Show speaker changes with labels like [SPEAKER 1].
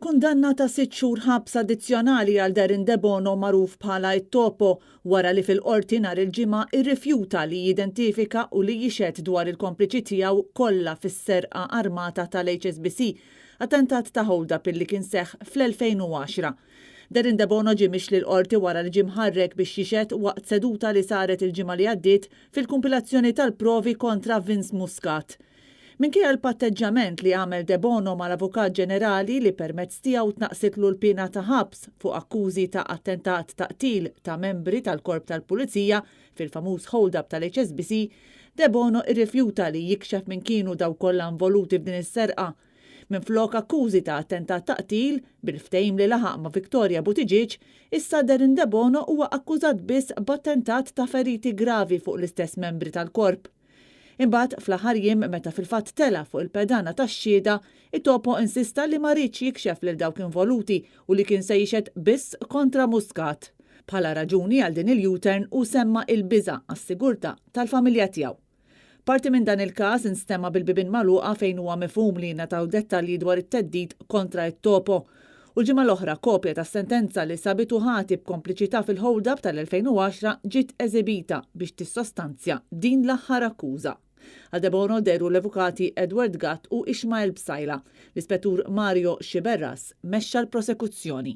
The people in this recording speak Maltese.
[SPEAKER 1] Kundanna ta' sitt xhur ħabs addizzjonali għal Darren Debono magħruf bħala it-Topo wara li fil-Qorti nhar il-Ġimgħa rrifjuta li jidentifika u li jixhed dwar il-kompliċi tiegħu kollha fis-serqa armata tal-HSBC, attentat ta' hold-up illi kien seħħ fl-2010. Darren Debono ġie mixli l-Qorti wara li ġie mħarrek biex jixhed waqt seduta li saret il-ġimgħa li għaddiet fil-kumpilazzjoni tal-provi kontra Vince Muscat. Minkejja l-patteġġament li għamel Debono mal-Avukat Ġenerali li permezz tiegħu tnaqqsitlu l-piena ta' ħabs fuq akkużi ta' attentat ta' qtil ta' membri tal-Korp tal-Pulizija fil-famuż hold-up tal-HSBC, Debono irrifjuta li jikxef min kienu dawk kollha involuti f'din is-serqa. Minflok akkużi ta' attentat ta' qtil, bil-ftehim li laħaq ma' Victoria Buttigieg, issa Darren Debono huwa akkużat biss b'attentat ta' feriti gravi fuq l-istess membri tal-Korp. Imbagħad, fl-aħħar jiem meta fil-fatt tela' fuq il-pedana tax-xhieda, it-Topo insista li ma riedx jikxef lil dawk involuti u li kien se jixhed biss kontra Muscat. Bħala raġuni għal din il-U-turn hu semma il-biża' għas-sigurtà tal-familja tiegħu. Parti minn dan il-każ instema' bil-bibien magħluqa fejn huwa mifhum li jingħataw dettalji dwar it-theddid kontra it-Topo. U l-ġimgħa l-oħra kopja tas-sentenza li sabitu ħati b'kompliċità fil-hold-up tal-2010 ġiet eżibita biex tissostanzja din l-aħħar akkuża. Għal Debono dehru l-avukati Edward Gatt u Ishmael Psaila. L-Ispettur Mario Sciberras mexxa l-prosekuzzjoni.